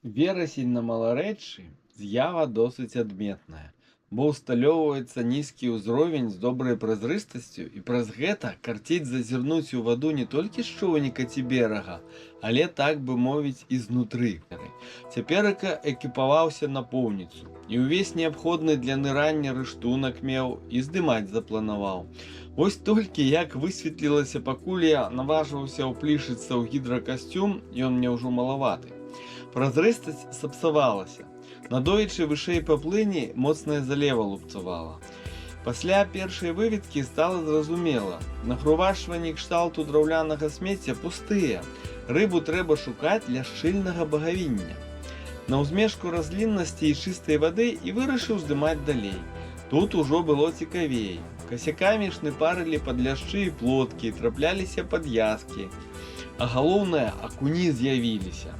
Верасень на Маларэччы — з'ява досыць адметная, бо ўсталёўваецца нізкі ўзровень з добрай празрыстасцю, і праз гэта карціць зазірнуць у ваду не толькі з чоўніка ці берага, але, так бы мовіць, ізнутры. Цяперака экіпаваўся напоўніцу. І ўвесь неабходны для нырання рыштунак меў, і здымаць запланаваў. Вось толькі, як высветлілася, пакуль я наважваўся ўплішыцца ў гідракасцюм, ён мне ўжо малаваты, празрыстасць сапсавалася. Надоечы вышэй па плыні моцная залева лупцавала. Пасля першай выведкі стала зразумела: нагрувашванні кшталту драўлянага смецця пустыя. Рыбу трэба шукаць ля шчыльнага багавіння. На ўзмешку разліннасці і чыстай вады і вырашыў здымаць далей. Тут ужо было цікавей. Касякамі шныпарылі падляшчы і плоткі, трапляліся пад'язкі. А галоўнае, акуні з'явіліся.